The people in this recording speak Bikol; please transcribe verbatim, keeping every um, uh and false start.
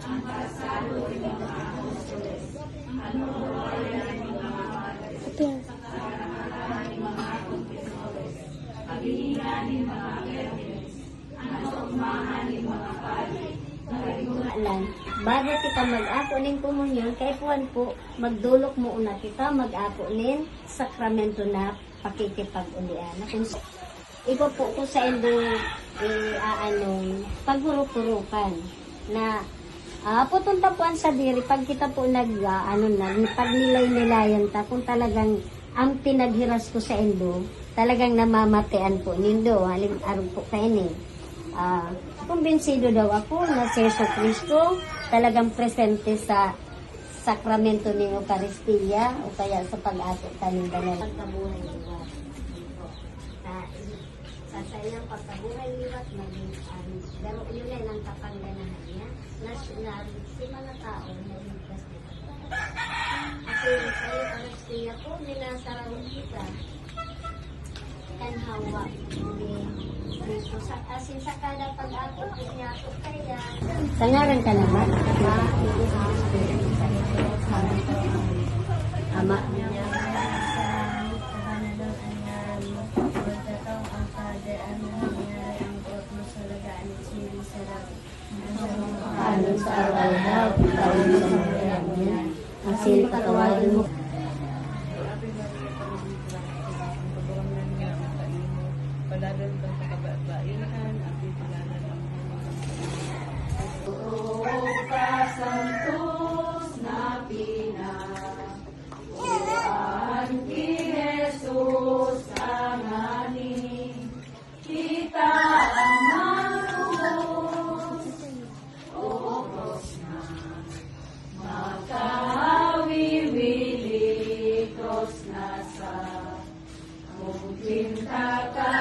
Ito yan. Lang. Bago kita mag-ako nin komunyon, kaipuhan po, magdolok muna kita, mag-ako nin sakramento na pakikipag-ulian. Na kung sa-, iba po ko sa indo, eh, aanong, paghurup-hurupan na, ah, putol ta po ang sadiri, pag kita po nag, ah, ano na, pag nilay-nilayan ta, kung talagang ang pinaghiras ko sa indo, talagang namamatean po nindo, halim arog po kaini. Ah, kumbinsido daw ako na si Jesu Cristo talagang presente sa sakramento nin Eukaristia o kaya sa pag-ako kaning banal. Pagkabuhay liwat. Sa, sa saiyang pagkabuhay liwat, maging, um, garo-, yun ay ang kapangganahan niya, na, na si mga tao na ligtas na. Kasi sa Eukaristia po, minasaraw kita. Kan Hawa ni Cristo. Sa, asin sa kada pag-ako po niya po kaya. Sa ngaran ka naman, Ama, Ama. Ano sa araw-araw, itaw mo sa mga niya. Asin patawarin mo. Santos na pina, ki Jesus tanganing kita ang matubos. O krus na, makawiwili, krus na sa, kung pinta ka